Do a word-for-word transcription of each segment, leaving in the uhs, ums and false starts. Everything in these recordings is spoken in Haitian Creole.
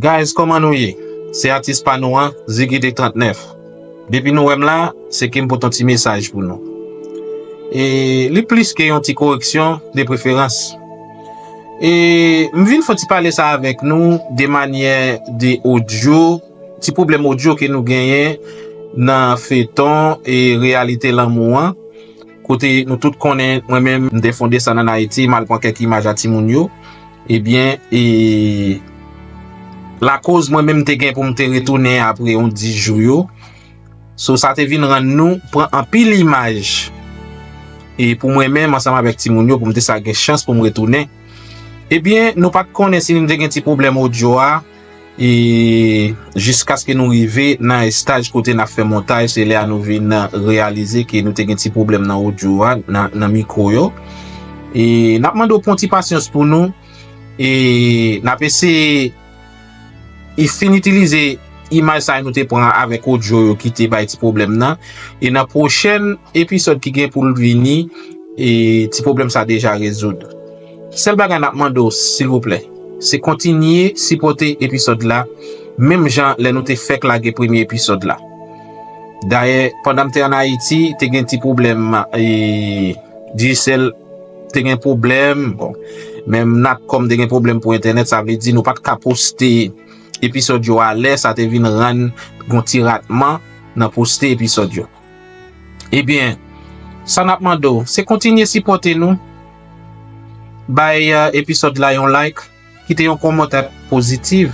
Guys, kòman nou ye? Se atis pa nou an, Ziggy de trannèf. Depi nou wè m la, se ke m pote yon ti mesaj pou nou. E li plis ke yon ti koreksyon, de preferans. E m vin fè ti pale sa avèk nou de manyè de odyo, ti pwoblèm odyo ke nou genyen nan feyton e reyalite lanmou an. Kote nou tout konnen, mwen menm, m te fè yon desann ann Ayiti, m al pran kèk imaj a timoun yo. Ebyen, e lakoz mwen menm te gen pou m te retounen apre yon dis jou yo. So, sa te vin rann nou pran anpil imaj. E pou mwen menm, ansanm avèk timoun yo, pou m te sa gen chans pou m retounen. Ebyen, nou pa t konnen si nou te gen ti pwoblèm odyo a, e jiskaske nou rive nan estaj kote n ap fè montaj, se lè a nou vin reyalize ke nou te gen ti pwoblèm nan odyo a, nan, nan mikwo yo. E n ap mande w pran ti pasyans pou nou, e n ap eseye e fin itilize imaj sa yo nou te pran avèk odyo yo ki te bay ti pwoblèm nan. E nan pwochèn episòd ki gen pou l vini, e ti pwoblèm sa deja rezoud. Sèl bagay n ap mande w, silvouplè, se kontinye sipòte episòd la, menm jan lè nou te fèk lage premye episòd la. Dayè, pandan m te ann Ayiti, te gen ti pwoblèm, e, Digicel te gen pwoblèm, bon, menm Natcom te gen pwoblèm pou entènèt, sa vle di nou pa t ka poste episòd yo alè, sa te vin rann gon ti ratman nan poste episòd yo. Ebyen, sa n ap mande w, se kontinye sipòte nou, bay, eh, episòd la yon like, kite yon kòmantè pozitif,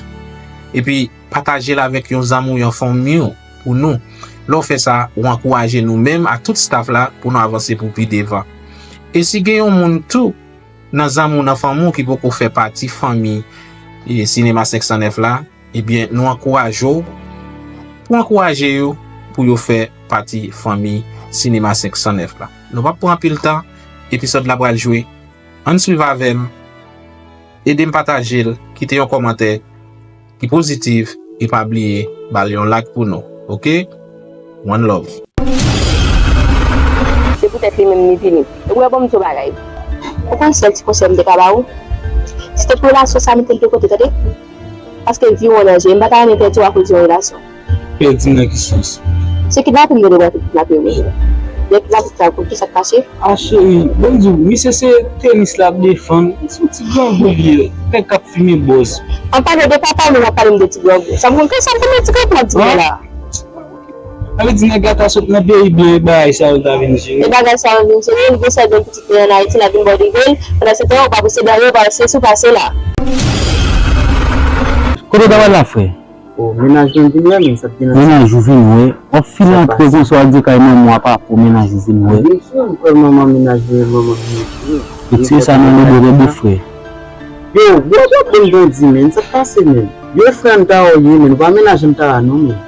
epi pataje l avèk yon zanmi w, yon fanmi w pou nou. Lè w fè sa, ou ankouraje nou menm ak tout staff la pou nou avanse pou pi devan. E si gen yon moun tou nan zanmi w, nan fanmi w ki poko fè pati fanmi, e, Sinema senk san nèf la, ebyen, nou ankouraje w pou ankouraje yo pou yo fè pati fanmi Sinema senk san nèf la. Nou p ap pran anpil tan, episòd la pral jwe. Ann swiv avè m, ede m pataje l, kite yon kòmantè ki pozitif, e pa bliye ba l yon like pou nou, oke? One love. Se poutèt li menm li vini. Ou wè, bon, m di w bagay. Ou konn sèl ti konsèy m te ka ba ou? Si te pou relasyon sa, mete l de kote, tande? Paske vi w an danje. M pa ta renmen pèdi w akoz yon relasyon. Pèdi m nan ki sans? Se kidnapin m gen dwa kidnape w. Lè kidnapin sa, pou ki sa k pase? A cheri, bon m di w, misye se tenis l ap defann. Se yon ti grangou li ye. Nèg k ap fimen bòz. An pale de papa w, nou ap pale m de ti grangou. Sa m konn, sa m konn yon ti grangou ap di mwen la. Sa vle di nèg la ta sot nan peyi blan e bagay sa yo ta vin jere. E bagay sa yo vin jere, li gen sèl grenn pitit li ann Ayiti, l ap vin ba w rive l, pandan se tan ou pa posede anyen, ou pa wè se sou pase la. Kote w ta pral la, frè? Oh, mennaj mwen vin wè, men sa t gen nan. Mennaj ou vin wè? W ap fin rantre konsa w al di kay manman w apa pou mennaj ou vin wè? Vin sou m, frè, manman mennaj mwen, manman vin wè. Retire sa nan lobò bèbè, frè. Yo, bro, w ap ban m bandi, men, sa k pase, men? Yo, frè, m ta wè w ye, men, ou pa mennaj m ta a non, men.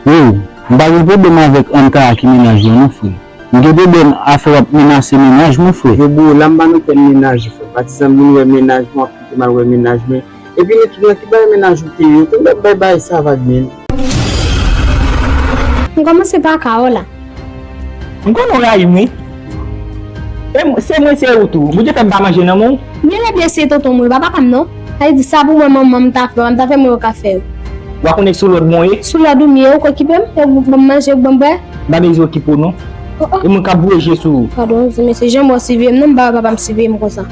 Yo, m pa gen pwoblèm avèk Antara ki mennaj mwen non, frè. M gen pwoblèm afè w ap menase mennaj mwen, frè. Yo, bro, la m pa nan kè mennaj, frè. Patizan m vin wè mennaj mwen, w ap kite m al wè mennaj mwen. Epi nou tout nan ki bagay mennaj ou te ye? Ou konn lè bay bagay sa vag, men. M kòmanse pa ka w la. M konnen w rayi m, wi. E m, se mwen, se ou tou. Bondye fè m pa manje nan men w. Men lè byen se tonton mwen, pa papa m non. Sa vle di sa pou mwen manman m ta fè, papa m ta fè mwen yo ka fè yo. W a konnen sou lòd mwen w ye? Sou lòd ou m ye, ou k okipe m, e ou k ban m manje, ou k ban m bwè. M pa bezwen okipe w non. E mwen k ap voye je sou ou. Padon, mesye, jan mwen siveye m non, m pa wè papa m siveye m konsa.